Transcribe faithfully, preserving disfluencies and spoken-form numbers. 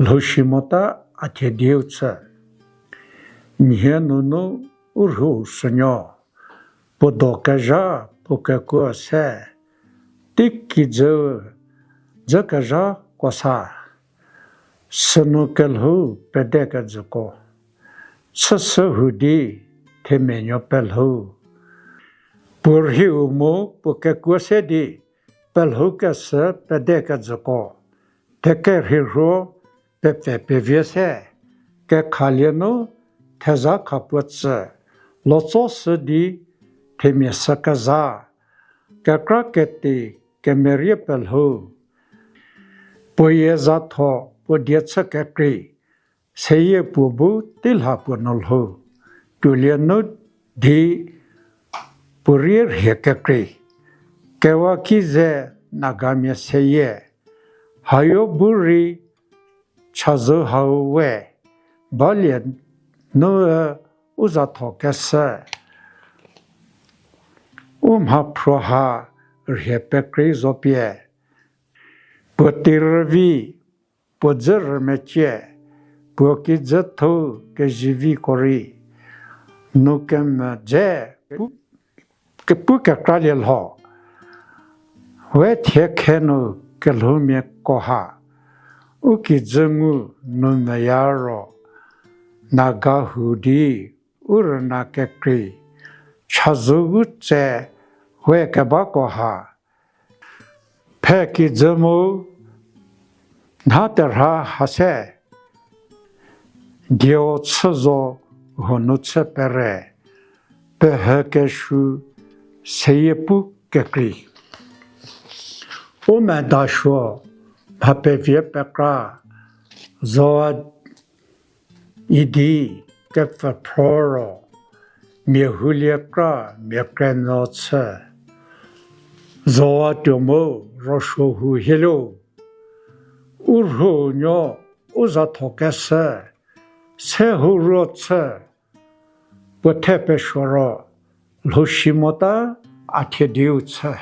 Lhou shi mota a thie dieu chü. Nhie nunu u rhu sünuo, puo do kezha puo kekuo se, teiki dzü, dzü kezha kuo sa, sünu kelhou pede kejüko, chüshü hu di themia nuo pelhou. Puo rhiu mu puo kekuo se di, pelhou kesü pede kejüko, thekerhei rhuo pepfhe pevie se, kekhalie nu theza khapuo tsü, lotso sü di themia sü kezha, kekra keti kemerie pelhou. Puo yie zatho puo die chü kekrei, seyie puo bu teilha puo nu lhou, tuolie nu di puo rie rhie kekrei. Kewa ki ze Nagamia seyie, hayo bu rei chazou hau we, balie nu u zatho kesü, u mhaphruo ha rhie pekrei zo pie. Puo teirüvi, puo dzü rümecie, puo kijüthou keziviko rei, nu kemvü dze pu, kepu kekralie lho. We thie khe nu kelhoumiako ha, u kijü ngu nu meya ro, Naga hu di u rüna kekrei, chazou bu tse we kebako ha, phe kijü mu nha terha ha se, dieu chü zo huo nu chü pere, pehü kesuo seyie pu kekrei. U medasuo mha pevie pekra, zoa idi kepfü phro ro, mia hulie kra mia krenyo chü, zoa tuo mu rosuo hu hieliu, u rhunuo u zatho kesü, se hu ruo chü, puo the pesuo ro, lhou shi mota a thie dieu chü.